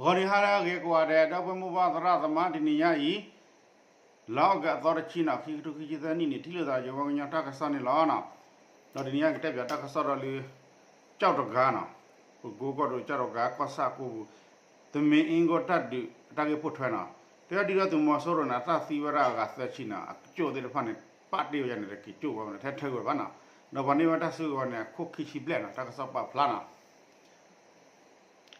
ဂီၤနံၤဟါလၢအဂ့ၤကိးဂၤဒဲး ဒီပုၢ်ဝဲၢ်မိၢ်ပၢ်သရၣ်သမါ တနံၤညါအံၤ လါအီကူးအသီတဆံန့ၣ် ခံကထိခံဆံသၢနံၣ်န့ၣ် ထံၣ်လိာ်သးယဝဲကညီတၢ်ကစီၣ်န့ၣ်လီၤ. ဒီးတနံၤညါကတဲပၠးတၢ်ကစီၣ်ဒီးလၢ ကၠီၣ်တဂၤန့ၣ် ပကိကီၢ်ဒိၣ်ကၠီၣ်တဂၤ ကီၢ်ဆၣ်ကိၢ်ပူၤ သမ့ၣ်အ့ကိတၢ်ဒုးတၢ်ဂ့ၢ်ပိာ်ထွဲန့ၣ် တဲဒုၣ်ဒါသုးမီၤစိရိၤန့ၣ် အတၢ်သံဝဲဒၣ်အဂၤသၢဆံန့ၣ် အကၠိၣ်သ့ၣ်တဖၣ်န့ၣ် ပာ်တ့ၢ်ဝဲန့ၣ် တက့ၤကၠိၣ်ဝဲန့ၣ် ထဲထဲဝဲဘၣ်န့ၣ် ဒီးပှၤန့ၢ်ဝဲတၢ်စုကဝဲၤန့ၣ် အခိၣ်ခံဆံဘျဲၣ်န့ၣ် တၢ်ကစီၣ်ပာ်ဖျါန့ၣ်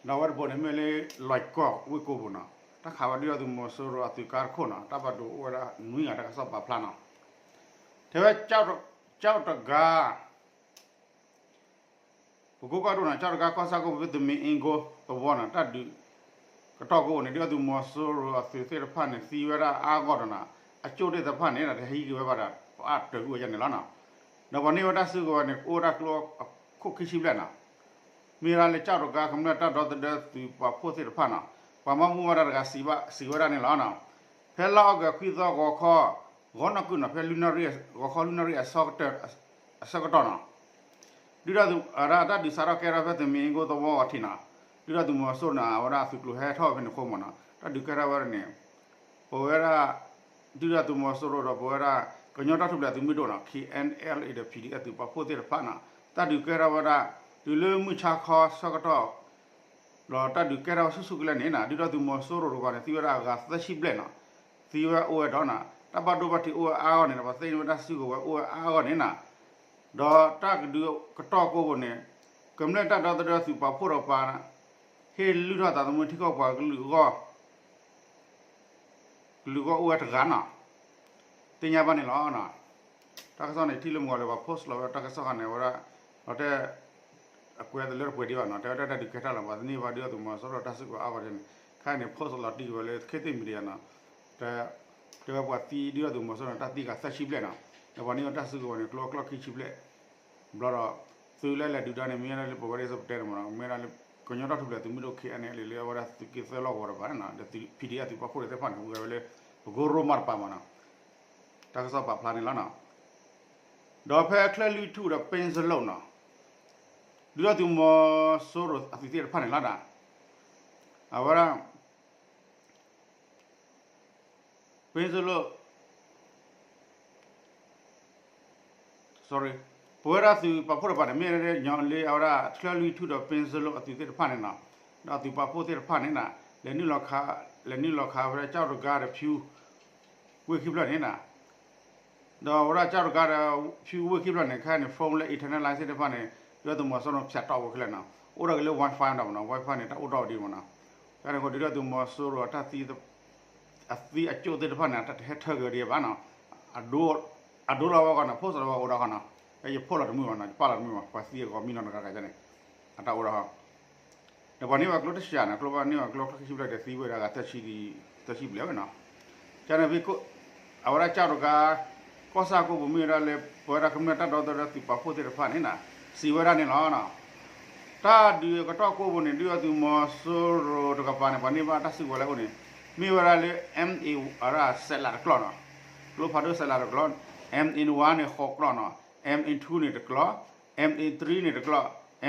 ဒီးအဝဲတဘိန့ၣ် မ့ၢ်လၢ လွဲၢ်ကီၢ်ဝ့ၢ်ကိပူၤန့ၣ် တၢ်ခးဝဲဒုၣ်ဒါသုးမီၤစိရိၤအသုးကါတခိၣ်န့ၣ် တၢ်ဘၣ်ဒိအိၣ်ဝဲဒၣ်နွံဂၤတၢ်ကစီၣ်ပာ်ဖျါန့ၣ် ထဲဝဲ ကၠီၣ်တဂၤ ပကိကီၢ်ဒိၣ်န့ၣ် ကၠီၣ်တဂၤ ကီၢ်ဆၣ်ကိၢ်ပူၤ သမ့ၣ်အ့ကိသဝီန့ၣ် တၢ်ဒုးကတီၢ်ကိၣ်န့ၣ် ဒုၣ်ဒါသုးမီၤစိရိၤအသုးသ့ၣ်တဖၣ်န့ၣ် သံဝဲဒၣ်အါဂီၢ်ဒီးန့ၣ် အကၠိၣ်သ့ၣ်တဖၣ်န့ၣ် တဟဲဟံးက့ၤဝဲဘၣ်ဒီး ပှၤအါတၢာ်ကွံာ်ဝဲဒၣ်န့ၣ်လီၤ. ဒီးပှၤန့ၢ်ဝဲတၢ်စုကဝဲၤန့ၣ် အိၣ်ဝဲဒၣ်ကျိအခိၣ်ခံဆံဘျဲၣ်န့ၣ် မ့ၢ်ဝဲဒၣ်လၢကၠီၣ်တဂၤ ကမျၢၢ်တၢ်ဒီသဒၢသုးပာ်ဖှိၣ်သ့ၣ်တဖၣ်န့ၣ် ပှၤမၤမူဝဲဒၣ်တဂၤစံးဝဲဒၣ်န့ၣ်လီၤ. ဖဲလါအီကူးခွံသီဂီၤခီ ဂီၤနီၢ်ကုၢ်န့ၣ် ဖဲလွံၢ်နၣ်ရံၣ် ဂီၤခီလွံၢ်နၣ်ရံၣ်အဆၢကတီၢ် အဆၢကတီၢ်န့ၣ် ဒုၣ်ဒါသုး အတၢ်ဒုးစးထီၣ်ကဲထီၣ်ဖဲသမ့ၣ်အ့ကိသဝီအထံးန့ၣ် ဒုၣ်ဒါသုးမီၤစိရိၤန့ၣ် အဝဲဒၣ်အသုးကျိၤဟဲထီၣ်ဖဲန့ၣ်အဃိမ့ၢ်န့ၣ် တၢ်ဒုးကဲထီၣ်ဝဲဒၣ်န့ၣ် ပဝဲဒၣ် ဒုၣ်ဒါသုးမီၤစိရိၤဒီးပဝဲဒၣ် ကညီတၢ်ထူၣ်ဖျဲးသုးမုၢ်ဒိၣ်န့ၣ် K N L A ဒီး P D F သုးပာ်ဖှိၣ်သ့ၣ်တဖၣ်န့ၣ် တၢ်ဒုးကဲထီၣ်ဝဲဒၣ် တုၤလၢမုၢ်ဆါခီဆၢကတီၢ် ဒီးတၢ်ဒုးကဲထီၣ်ဝဲဆူၣ်ဆူၣ်ကလဲာ်န့ၣ်န့ၣ် ဒုၣ်ဒါသုးမီၤစိရိၤတဂၤန့ၣ် သံဝဲဒၣ်အဂၤသၢဆံဘျဲၣ်န့ၣ် သံဝဲအိၣ်ဝဲဒီးန့ၣ် တၢ်ဘၣ်ဒိဘၣ်ထံးအိၣ်ဝဲအါဂီၢ်န့ၣ် ပှၤသ့န့ၢ်ဝဲတၢ်စုကဝဲၤအိၣ်ဝဲအါဂီၢ်န့ၣ်န့ၣ် ဒီးတၢ်ကဒုးကတီၢ်ကိၣ်ပူၤန့ၣ် ကမျၢၢ်တၢ်ဒီသဒၢသုးပာ်ဖှိၣ်ဒီးပှၤ ဟ့ၣ်လုၢ်ထီၣ်သးသမူထံကီၢ်ပှၤကလုာ်အဂီၢ် ကလုာ်ဂီၢ်အိၣ်ဝဲတဂၤန့ၣ် သ့ၣ်ညါဘၣ်န့ၣ်လီၤ. တၢ်ကစီၣ်န့ၣ် ထံၣ်လၢမုၢ်ဂီၤလၢပှၤ post လီၤဝဲတၢ်ကစီၣ်ခါန့ၣ် အဝဲဒၣ် လီၤတဲ အကွဲးတလၢတပှဲၤဒံးဘၣ်န့ၣ် တဲဝဲဒၣ်တၢ်ဒုးကဲထီၣ်လီၤ ပှၤသန့ၢ်ဘၣ်ဒုၣ်ဒါသုးမီၤစိရိၤတၢ်စုကဝဲၤအါဂီၢ်န့ၣ် ခါန့ၣ် post လီၤတံၢ်ဝဲလၢ ခေတ်သစ် media န့ၣ် တဲဝဲပှၤသံဒုၣ်ဒါသုးမီၤစိရိၤန့ၣ် တၢ်သံဂၤသၢဆံဘျဲၣ်န့ၣ် ဒီးပှၤန့ၢ်ဝဲတၢ်စုကဝဲၤန့ၣ် ကျိအကျီၢ်ခံဆံဘျဲၣ် ဘျီဒီး သုးလၢလဲၤဒုးဒါန့ၣ် မ့ၢ်ဝဲဒၣ်လၢပဝဲဒၣ်စပတဲန့ၣ်မ့ၢ်န့ၣ် မ့ၢ်ဝဲဒၣ်လၢ ကညီတၢ်ထူၣ်ဖျဲးသုးမုၢ်ဒိၣ် K N L A လၢအဝဲဒၣ်သုးက့သၢလီၢ်ကဝီၤတကပၤန့ၣ် ဒီး P D F သုးပာ်ဖှိၣ်သ့ၣ်တဖၣ်န့ၣ် ဟူးဂဲၤဝဲလၢ ပကိရိမးတကပၤမ့ၢ်န့ၣ် တၢ်ကစီၣ်ပာ်ဖျါန့ၣ်လီၤန့ၣ် ဒီးဖဲချၢၣ်လွံၢ်ထူၣ်ဒီး ပ့စလိၣ်န့ၣ် ဒုၣ်ဒါသုးမီၤစိရိၤအသုးသ့ၣ်တဖၣ်န့ၣ်လီၤန့ၣ် အဝဲဒၣ် ပ့စလိၣ် sorry ပဝဲဒၣ်သုးပာ်ဖှိၣ်တကပၤန့ၣ် မ့ၢ်ညီလၢအဝဲဒၣ် ချၢၣ်လွံၢ်ထူၣ်ဒီး ပ့စလိၣ်အသုးသ့ၣ်တဖၣ်န့ၣ်န့ၣ် ဒီးအသုးပာ်ဖှိၣ်သ့ၣ်တဖၣ်န့ၣ်န့ၣ် လဲၤနုာ်လီၤခး လဲၤနုာ်လီၤခးဝဲဒၣ်ကၠီၣ်တဂၤဒီးဖၠူ ဝ့ၢ်ခံဖျၢၣ်န့ၣ်န့ၣ် ဒီးဝဲဒၣ်ကၠီၣ်တဂၤဒီးဖၠူဝ့ၢ်ခံဖျၢၣ်န့ၣ် ခဲအံၤန့ၣ် phone လၢ internet line သ့ၣ်တဖၣ်န့ၣ် ဒုၣ်ဒါသုးမီၤစိရိၤန့ၣ် ဖြတ်တောက်ဝဲခဲလၢာ်န့ၣ် အိၣ်ဒီးက့ၤလၢ wifi ဒီးမ့ၢ်န့ၣ် wifi န့ၣ် တၢ်အိၣ်ထီၣ်ဝဲဒ်မ့ၢ်န့ၣ် တၢ်န့ၣ်အဃိ ဒုၣ်ဒါသုးမီၤစိရိၤအတၢ်သံ အသံအကၠိၣ်သ့ၣ်တဖၣ်န့ၣ် တဟဲထၢက့ၤဝဲဒံးဘၣ်န့ၣ် အဒိလီၤဝဲအဂီၢ်န့ၣ် post လီၤဝဲအိၣ်ဒီးအဂီၢ်န့ၣ် ယဖိၣ်လီၤတမုာ်ဘၣ်န့ၣ် ယပာ်လီၤတမုာ်ဘၣ် ပှၤသံအဂီၢ်မံနီၤတဂၤဂၤန့ၣ် အတၢ်အိၣ်ဒီး ဒီးပှၤန့ၢ်ဝဲကျိတဆံန့ၣ် ကျိဘၣ်န့ၢ်ဝဲကျိချၢၣ်ခံဆံဘျဲၣ်ဒီးသံဝဲဒၣ်ဂၤသၢဆံ သၢဆံဘျဲၣ်ဝဲန့ၣ် ကန့ၣ်ဖဲ အဝဲဒၣ်ကၠီၣ်တဂၤ ကီၢ်ဆၣ်ကိၢ်ပူၤမ့ၢ်ဝဲဒၣ်လၢ ပဝဲဒၣ်ကမျၢၢ်တၢ်ဒီသဒၢသုးပာ်ဖှိၣ်သ့ၣ်တဖၣ်န့ၣ်န့ၣ် စံးဝဲဒၣ်န့ၣ်လီၤ. တၢ်ဒုးကတီၢ်ကိၢ်ပူၤန့ၣ် ဒုၣ်ဒါသုးမီၤစိရိၤတကပၤန့ၣ် ပှၤန့ၢ်ဘၣ်တၢ်စုကဝဲၤလၢအအိၣ်န့ၣ် မ့ၢ်ဝဲဒၣ်လၢ MA အဝဲဒၣ်စဲးလးတကျီၢ်န့ၣ် ကျိဖးဒိၣ်စဲးလးတကျီၢ် MA one န့ၣ်ဃိးကျီၢ်န့ၣ် MA two န့ၣ်တကျီၢ် MA three န့ၣ်တကျီၢ်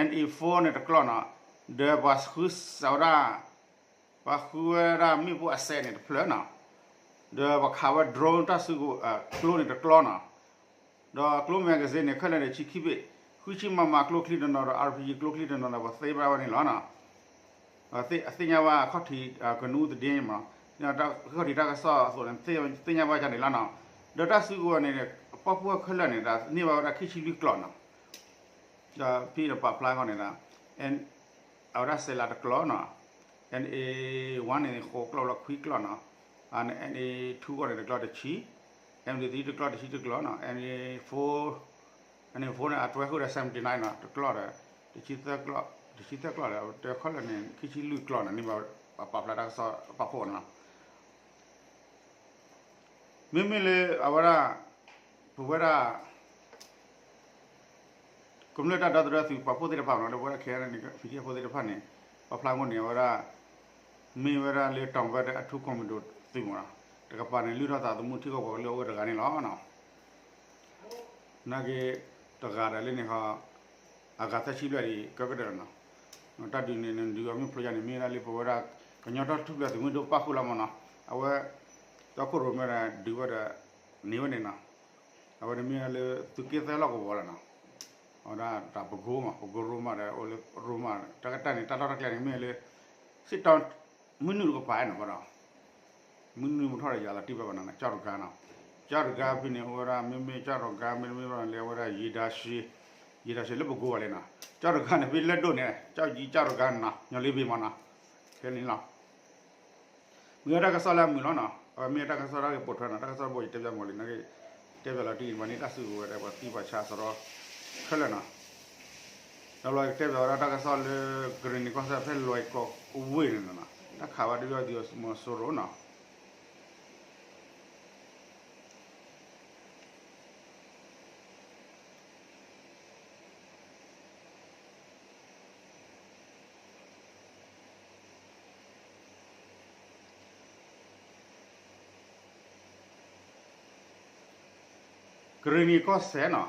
MA four န့ၣ်တကျီၢ်န့ၣ် ဒီးပှၤဃုစးဝဲဒၣ် ပှၤဃုဝဲဒၣ်မ့ၣ်ပိၢ်အစဲးန့ၣ်တဖျၢၣ်န့ၣ် ဒီးပှၤခးဝဲ drone တၢ်စုကဝဲၤ ကျိန့ၣ်တကျီၢ်န့ၣ် ဒီးကျိ magazine န့ၣ် ခဲလၢာ်န့ၣ် ဆံခံဘ့ၣ် ဃုဆံ MM ကျိချံတနီၤဒီး RPG ကျိချံတနီၤဒီး ပှၤသ့ဘၣ်ဝဲန့ၣ်လီၤန့ၣ် အသ့ၣ်ညါဘၣ်ခီၣ်ထံး ကနူးသဒ့မ့ၢ် ခီၣ်ထံးတၢ်ကစီၣ်အသိးန့ၣ် သ့ၣ်ညါဘၣ်န့ၣ်လီၤန့ၣ် ဒီးတၢ်စုကဝဲၤန့ၣ် ပာ်ဖှိၣ်ခဲလၢာ်န့ၣ် တၢ်န့ၢ်ဘၣ်ဝဲဒၣ်ခံဆံလွံၢ်ကျီၢ်န့ၣ် ဒီးဖဲပာ်ဖျါဃီန့ၣ်ဒီး အဝဲဒၣ်စဲးလးတကျီၢ်န့ၣ် MA one န့ၣ် ဃိးကျီၢ်လီၤခွံကျီၢ်န့ၣ် MA two အဂီၢ်န့ၣ်တကျီၢ်တဆံ MA three တကျီၢ်တဆံတကျီၢ်န့ၣ် MA four MA four န့ၣ် အတွဲဃုာ်ဒီး seventy nine န့ၣ် တကျီၢ်ဒီး တဆံသၢကျီၢ် တဆံသၢကျီၢ်ဒီး တဲခဲလၢာ်န့ၣ် ခံဆံလွံၢ်ကျီၢ်န့ၣ် န့ၣ်ဘၣ်ပာ်ဖျါတၢ်ကစီၣ်ပာ်ဖှိၣ်န့ၣ် မ့မ့ၢ်လၢအဝဲဒၣ် ပဝဲဒၣ် ကမျၢၢ်တၢ်ဒီသဒၢသုးပာ်ဖှိၣ်သ့ၣ်တဖၣ်မ့ၢ်လၢပဝဲဒၣ် ခဲအံၤန့ၣ် PDF ဖိသ့ၣ်တဖၣ်န့ၣ် ပာ်ဖျါအဃိန့ၣ် အဝဲဒၣ် မ့ၢ်ဝဲဒၣ်လၢ တောင်ဘက်အထူးကွန်မန်ဒိုသုးမ့ၢ် တကပၤန့ၣ် လုၢ်ထီၣ်သးသမူထံကီၢ်ပှၤကလုာ်အိၣ်ဝဲတဂၤန့ၣ်လီၤ. နာ်က့ တဂၤဒီးလၢန့ၣ်ခီ အဂၤသၢဆံဘျဲၣ်ဒံး ကဲကတၢၢ်လီၤနီၤ. တၢ်ဒုးန့ၣ် နဒုးအီၤမ့ၢ်ဖျိယါန့ၣ် မ့ၢ်ဝဲဒၣ်လၢပဝဲဒၣ် ကညီဒီကလုာ်သုးမုၢ်ဒိၣ်ပၣ်ဃုာ်လီၤမးနီၤ, အဝဲ ကၠီခိၣ်ရိၣ်မဲဒီးဒုးဝဲဒီး န့ၢ်ဝဲန့ၣ်နီၤ, အဝဲန့ၣ်မ့ၢ်လၢသုးက့သၢလီၢ်ကဝီၤလီၤနီၤ, အဝဲဒၣ်တၢ်ပကိမး ပကိရိမးဒီး အိၣ်လၢရိမး တၢ်ကတၢၢ်န့ၣ် တၢ်လီၢ်တၢ်ကျဲန့ၣ် မ့ၢ်လၢ စံးတီ မုၢ်နုာ်တကပၤနီၤ ဘၣ်ဒီး မုၢ်နုာ်မုၢ်ထီၣ်ဒီးယၤလီၤတံၢ်ဘၣ်ဘၣ်နီၤ ကၠီတဂၤနီၤ, ကၠီတဂၤဖဲန့ၣ် အိၣ်ဝဲဒၣ် မ့မ့ၢ်ကၠီတဂၤ မ့တမ့ၢ်ဘၣ်န့ၣ် လၢအဝဲဒၣ် ယံာ်ဒါရှ့ ယံာ်ဒါရှ့လၢပကိဝဲလဲၣ်နီၤ, ကၠီတဂၤန့ၣ် ဖဲလၢဒိၣ်န့ၣ် ကၠီယံာ်ကၠီတဂၤနီၤ ညီလ့ဘ့ၣ်မးနီၤ, ခဲန့ၣ်လီၤ. မ့ၢ်ဝဲတၢ်ကစီၣ်လၢအမုာ်လီၤနီၤ, အဝဲမ့ၢ်တၢ်ကစီၣ်တၢ်ဂ့ၢ်ပိာ်ထွဲနီၤ, တၢ်ကစီၣ်ဘိယတဲပၠးမီၤလံန့ၣ် တဲပၠးလီၤတံၢ်န့ၣ် ဘၣ်န့ၣ်တၢ်စုကဝဲၤဒီးပှၤသံပှၤဆါစရီ ခဲလၢာ်နီၤ, ဒီးလီၤတဲပၠးဝဲဒၣ်တၢ်ကစီၣ်လၢ ကရ့ၣ်နံၤကီၢ်စဲၣ်ဖဲလွဲၢ်ကီၢ်ဝ့ၢ်န့ၣ်နီၤ, တၢ်ခးဝဲဒုၣ်ဒါသုးမီၤစိရိၤနီၤ ကရ့ၣ်နံၤကီၢ်စဲၣ်နီၤ,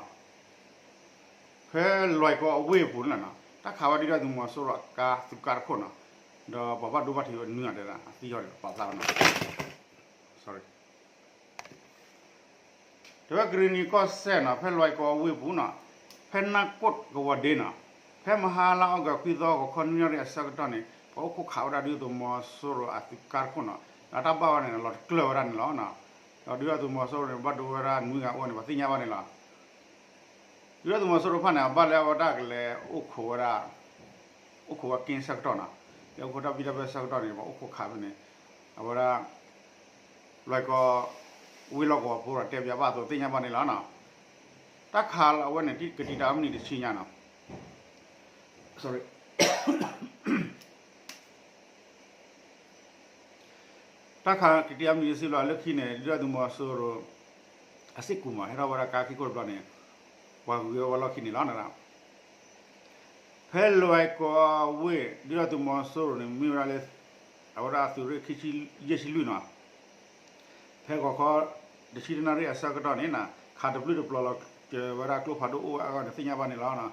ဖဲလွဲၢ်ကီၢ်အဝ့ၢ်အပူၤန့ၣ်လီၤနီၤ, တၢ်ခးဝဲဒုၣ်ဒါသုးမီၤစိရိၤအကါ သုးကါတခိၣ်နီၤ, ဒီးပှၤဘၣ်ဒိဘၣ်ထံးဝဲနွံဂၤတဲဒၣ် အသံဟီၣ်န့ၣ် ပာ်ဖျါဝဲနီၤ တဲဝဲကရ့ၣ်နံၤကီၢ်စဲၣ်နီၤ, ဖဲလွဲၢ်ကီၢ်အဝ့ၢ်ပူၤနီၤ, ဖဲနၢ်ကိၣ်ကဝီၤဒ့နီၤ, ဖဲမဟါလါအီကူးခွံသီ ဂီၤခီနွံနၣ်ရံၣ်အဆၢကတီၢ်န့ၣ် ပှၤအိၣ်ခိးခးဝဲဒၣ်ဒုၣ်ဒါသုးမီၤစိရိၤအသုးကါတခိၣ်နီၤ, ဒီးတၢ်ဘၣ်ဝဲန့ၣ် လီၤတကျၢၢ်ဝဲဒၣ်န့ၣ်လီၤ. ဒီးဒုၣ်ဒါသုးမီၤစိရိၤန့ၣ် ဘၣ်ဒိဝဲဒၣ်နွံဂၤအိၣ်န့ၣ် ပှၤသ့ၣ်ညါဘၣ်န့ၣ်လီၤ. ဒုၣ်ဒါသုးမီၤစိရိၤတဖၣ်န့ၣ် အဘၣ်လၢအဝဲဒၣ်ကလဲၤအိၣ်ခိးဝဲဒၣ် အိၣ်ခိးဝဲက့ၤဆၢကတီၢ်နီၤ, လၢအိၣ်ခိးတၢ်ဘံၣ်တၢ်ဘၢဆၢကတီၢ်န့ၣ် ပှၤအိၣ်ခိးခးဖဲန့ၣ် အဝဲဒၣ် လွဲၢ်ကီၢ် ဝ့ၢ်လီၢ်ကဝီၤဖိဒီးတဲပၠးဘၣ်အသိးသ့ၣ်ညါဘၣ်န့ၣ်လီၤ. တၢ်ခးလီၤအဝဲန့ၣ် ကတံာ်တာ်မံးနံးတဆံညါနီၤ, တၢ်ခးကတံာ်တာ်မံးနံးတဆံဘျီလၢခံန့ၣ် ဒုၣ်ဒါသုးမီၤစိရိၤ အစ့ၢ်ကီးမး ဟဲထီၣ်ဝဲဒၣ်ကါခံခိၣ်တဘျီန့ၣ် ပှၤဂုၤဝဲလီၢ်ခံန့ၣ်လီၤ. ဖဲလွဲၢ်ကီၢ်ဝ့ၢ် ဒုၣ်ဒါသုးမီၤစိရိၤန့ၣ် မ့ၢ်ဝဲဒၣ်လၢ အဝဲဒၣ်အသုးရ့ၣ်ခံဆံယဲၢ်ဆံလွံၢ်နီၤ, ဖဲဂီၤခီ တဆံတနၣ်ရံၣ်အဆၢကတီၢ်န့ၣ်နီၤ ခးတပျုၢ်တပျီၤလီၤစၢၤဝဲဒၣ်ကျိဖးဒိၣ်အိၣ်ဝဲအဂီၢ်န့ၣ် သ့ၣ်ညါဘၣ်န့ၣ်လီၤ.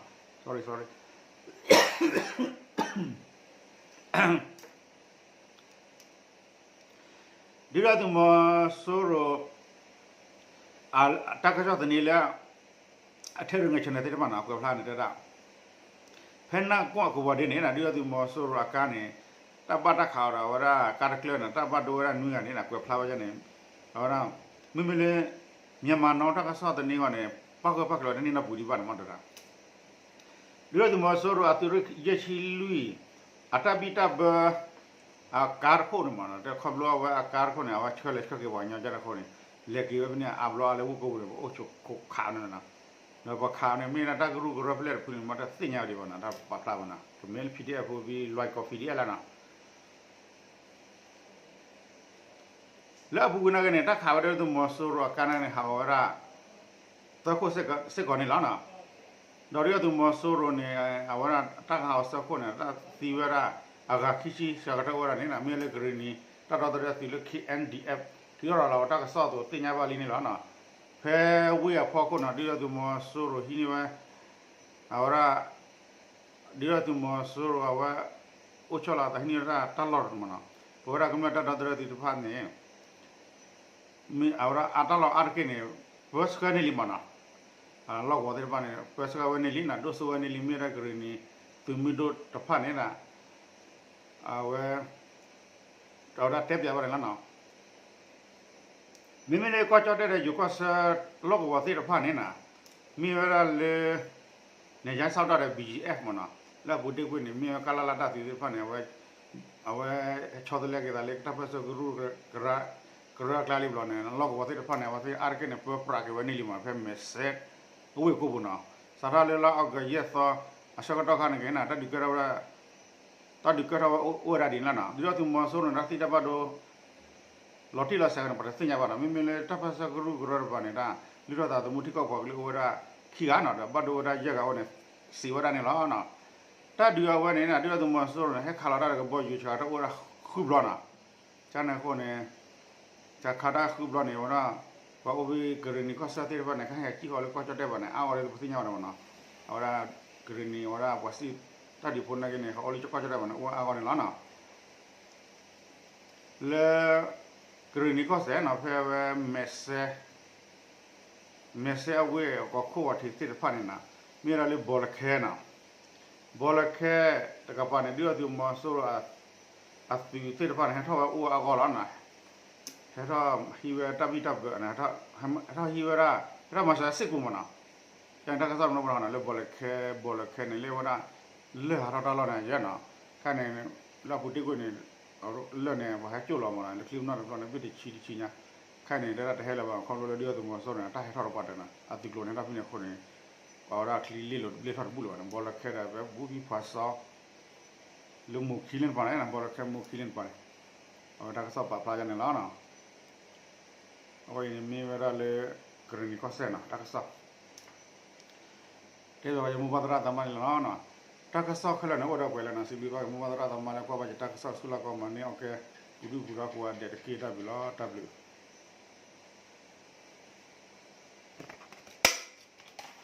ဒုၣ်ဒါသုးမီၤစိရိၤ တၢ်ကစီၣ်သန့လၢ အထဲရငဲၤဆၢၣ်န့ၣ်သ့ၣ်တဖၣ်န့ၣ် အကွဲးဖျါန့ၣ်တဲဒၣ် ဖဲနၢ်ကွၢ်ကဝီၤဒ့န့ၣ် ဒုၣ်ဒါသုးမီၤစိရိၤအကါန့ၣ် တၢ်ဘၣ်တၢ်ခးအီၤဒီး အဝဲဒၣ်ကါတကျၢၢ်န့ၣ် တၢ်ဘၣ်ဒိဝဲဒၣ်နွံဂၤန့ၣ် ကွဲးဖျါဝဲဒၣ်န့ၣ် အဝဲဒၣ် မ့မ့ၢ်လၢ Myanmar Now တၢ်ကစီၣ်သန့အဂီၢ်န့ၣ် ပၣ်ဃုာ်ပၣ်ကျၢၤတန့ၢ်နီတပူၤဒံးဘၣ်န့ၣ်မးတဲဒၣ် ဒုၣ်ဒါသုးမီၤစိရိၤအသုးရ့ၣ်ယဲၢ်ဆံလွံၢ် အတၢ်ဘံၣ်တၢ်ဘၢ အကါတခိၣ်န့ၣ်မး တခီဘျီအဝဲအကါတခိၣ်န့ၣ် အဝဲဆှၢလဲၤဆှၢက့ၤပှၤကညီကၢ်တခိၣ်န့ၣ် လဲၤက့ၤဝဲဖဲန့ၣ် အါဘျီအါလၢဝ့ၢ်ကိာ်ပူၤန့ၣ် ပအိၣ်ဆိးခိးခးန့ၣ်လီၤ. ဒီးပှၤခးန့ၣ် မ့ၢ်ဒၣ်တၢ်ကရူၢ်ကရၢဖဲလဲၣ်တဖုန့ၣ် မ့ၢ်တသ့ၣ်ညါဝဲဒံးဘၣ်နီၤ တၢ်ပာ်ဖျါဘၣ်နီၤ ကမ့ၢ်လၢ PDF ဖိဖဲလွဲၢ်ကီၢ် PDF လီၤနီၤ လၢအပူၤကွံာ်နာ်က့န့ၣ် တၢ်ခးဝဲဒၣ်သုးမီၤစိရိၤအကါန့ၣ် ဟးဂီၤဝဲဒၣ် သၢခိၣ်စ့ၢ်ကီးန့ၣ်လီၤနီၤ. ဒီးဒုၣ်ဒါသုးမီၤစိရိၤန့ၣ် အဝဲဒၣ်တၢ်ဟးဂီၤသၢခိၣ်န့ၣ် တၢ်သံဝဲဒၣ် အဂၤခံဆံစှၤကတၢၢ်အိၣ်ဝဲဒၣ်န့ၣ်နီၤ မ့ၢ်လၢကရ့ၣ်နံၤ တၢ်ဒီသဒၢသုးလၢ KNDF ထုးထီၣ်လီၤဝဲတၢ်ကစီၣ်အသိးသ့ၣ်ညါဘၣ်လံန့ၣ်လီၤနီၤ. ဖဲဝ့ၢ်အဖီခိၣ်နီၤ ဒုၣ်ဒါသုးမီၤစိရိၤဟံးန့ၢ်ဝဲ အဝဲဒၣ် ဒုၣ်ဒါသုးမီၤစိရိၤအဝဲ အိၣ်ဆီလီၤအသးဟံးန့ၢ်ဝဲဒၣ်တၢ်လီၢ်တနီၤနီၤ ပဝဲဒၣ်ကမျၢၢ်တၢ်ဒီသဒၢသုးတဖၣ်န့ၣ် မ့ၢ်အဝဲဒၣ်အတၢ်လီၢ်အါတက့ၢ်န့ၣ် ပၢဆှၢန့ၢ်လံမးနီၤ လီၢ်ကဝီၤသ့ၣ်တဖၣ်န့ၣ် ပၢဆှၢဝဲန့ၢ်လံနီၤ ဒိၣ်စိဝဲန့ၢ်လံ မ့ၢ်ဝဲဒၣ်ကရ့ၣ်နံၤ သုးမုၢ်ဒိၣ်တဖၣ်န့ၣ် အဝဲ အဝဲဒၣ်တဲပၠးဝဲဒၣ်လီၤနီၤ မ့မ့ၢ်လၢကီၢ်ကၠီၣ်တဲၣ်ဒီးယိၤကီၢ်ဆၢလီၢ်ကဝီၤသ့ၣ်တဖၣ်န့ၣ်နီၤ မ့ၢ်ဝဲဒၣ်လၢ နယါဆၣ်တီၢ်ဒီး BGF မးနီၤ လၢအပူၤဒ့ကွံာ်န့ၣ် မ့ၢ်ဝဲကလလတၢ်သုးသ့ၣ်တဖၣ်န့ၣ် အဝဲ အဝဲဆီတလဲက့ၤသးလၢတၢ်ပၢဆှၢကရူၢ် ကရၢအကျါလံဘျီန့ၣ် လီၢ်ကဝီၤသ့ၣ်တဖၣ်န့ၣ် အဝဲသ့ၣ်အါတက့ၢ်န့ၣ် ပၢပြးက့ၤဝဲန့ၢ်လံမး ဖဲမဲာ်စဲး အဝ့ၢ်ကိာ်ပူၤနီၤ စးထီၣ်လၢလါအီကူးယဲၢ်သီ အဆၢကတီၢ်ခါန့ၣ်က့ၤနီၤ တၢ်ဒုးကဲထီၣ်ဝဲ တၢ်ဒုးကဲထီၣ်ဝဲအိၣ်ဝဲဒၣ်ဒ်န့ၣ်လီၤနီၤ ဒုၣ်ဒါသုးမီၤစိရိၤန့ၣ် တၢ်သံတၢ်ဘၣ်ဒိ လီၤတံၢ်လီၤဆဲးန့ၣ် ပတသ့ၣ်ညါဘၣ်နီၤ မ့မ့ၢ်လၢတၢ်ပၢဆှၢကရူၢ်ကရၢတဖၣ်န့ၣ် တၢ်လုၢ်ထီၣ်သးသမူထံကီၢ်ပှၤကလုာ်အိၣ်ဝဲဒၣ်ခံဂၤနီၤ ဒီးဘၣ်ဒိဝဲဒၣ်ယဲၢ်ဂၤအိၣ်န့ၣ် စံးဝဲဒၣ်န့ၣ်လီၤနီၤ တၢ်ဒုးအဝဲန့ၣ် ဒုၣ်ဒါသုးမီၤစိရိၤန့ၣ် ဟဲခးလီၤတၢ်ဒီးကဘီယူၤဆှးကတၢၢ်အိၣ်ဝဲဒၣ်ဃုဘျီနီၤ ကန့ၣ်အဃိန့ၣ် ဆှးခးတၢ်ဃုဘျီန့ၣ် အဝဲဒၣ် ပှၤအိၣ်ဖဲကရ့ၣ်နံၤကီၢ်ဆၢသ့ၣ်တဖၣ်န့ၣ် ကဟဲစံၣ်ဃီၤလၢကီၢ်ကၠီၣ်တဲၣ်ဘၣ်န့ၣ် အါဂီၢ်လၢပသ့ၣ်ညါဘၣ်န့ၣ်မးနီၤ အဝဲဒၣ်ကရ့ၣ်နံၤ အဝဲဒၣ်ပှၤစံၣ်တၢ်ဒုးဖိနာ်က့န့ၣ် ဟးအိၣ်လၢကီၢ်ကၠီၣ်တဲၣ်ဘၣ်န့ၣ် အိၣ်အါဂီၢ်န့ၣ်လီၤနီၤ လၢ ကရ့ၣ်နံၤကီၢ်စဲၣ်နီၤ ဖဲဝဲ မဲာ်စဲ မဲာ်စဲအဝ့ၢ်အကီၢ်ခိၣ်ဝဲထံသ့ၣ်တဖၣ်န့ၣ်နီၤ, မ့ၢ်ဝဲဒၣ်လၢဘီလၢခဲနီၤ, ဘီလၢခဲတကပၤန့ၣ် ဒုၣ်ဒါသုးမီၤစိရိၤ အသုးသ့ၣ်တဖၣ်န့ၣ် ဟဲထီၣ်ဝဲအိၣ်ဝဲအဂီၢ်လီၤနီၤ, ဟဲထီၣ်ဟံးဝဲတၢ်ဘံၣ်တၢ်ဘၢန့ၣ်, ဟဲထီၣ်ဟံးဝဲဒၣ် ဟဲထီၣ်မၤစၢၤစ့ၢ်ကီးမးနီၤ, တၢ်န့ၣ်တၢ်ကစီၣ်မနုၤပနီၤနီၤ လၢဘီလၢခဲ, ဘီလၢခဲန့ၣ် လၢဝဲဒၣ် လၢၢ်ဟးထီၣ်တၢ်လီၢ်န့ၣ်ယဲနီၤ, ခဲန့ၣ် လၢအပူၤတ့ၢ်ကွံာ်န့ၣ် လၢၢ်န့ၣ် ပှၤဟဲကၠိၣ်လီၤမးနီၤ လၢချံပနီၣ်တဘျီန့ၣ် ဘ့ၣ်တဆံတဆံညါ, ခဲန့ၣ် တဲဒၣ်တဟဲလၢၤဘၣ် ခီဖျိလၢဒုၣ်ဒါသုးမီၤစိရိၤန့ၣ် တၢ်ဟဲထီၣ်တပှၢ်တၢၢ်နီၤ အသုးကျိၤန့ၣ် ဟဲထီၣ်ဖဲန့ၣ်အဃိန့ၣ် ပှၤဝဲဒၣ်ချံလ့ၢ်လိၤတဘျ့ထီၣ်တဘူၣ်လၢၤဘၣ်န့ၣ် ဘီလၢခဲဒီးဖဲဘူးဖံဖှးစီ လၢမိၢ်ခံလ့ၣ်တပၤန့ၣ် ဘီလၢခဲမိၢ်ခံလ့ၣ်တပၤန့ၣ် အဝဲတၢ်ကစီၣ်ပာ်ဖျါယါန့ၣ်လီၤ. အဝဲအံၤန့ၣ်မ့ၢ်ဝဲဒၣ်လၢ ကရ့ၣ်နံၤကီၢ်စဲၣ်နီၤ တၢ်ကစီၣ် တဲဘၣ်ယမိၢ်ပၢ်သရၣ်သမါန့ၣ်လီၤ. တၢ်ကစီၣ်ခဲလၢာ်န့ၣ် အိၣ်ဒီးပှဲၤလၢနီၤ စံးဘျုးဘၣ်က့ၤမိၢ်ပၢ်သရၣ်သမါလၢကွၢ်ဘၣ်ယတၢ်ကစီၣ်ဆူလၢကီၢ်မၤန့ၢ်အီၣ်ကဲ ပူၤဒုၣ်ပူၤဒါကိးဂၤဒဲးတက့ၢ် တၢ်ဘျုးလီၤ တၢ်ဘျုး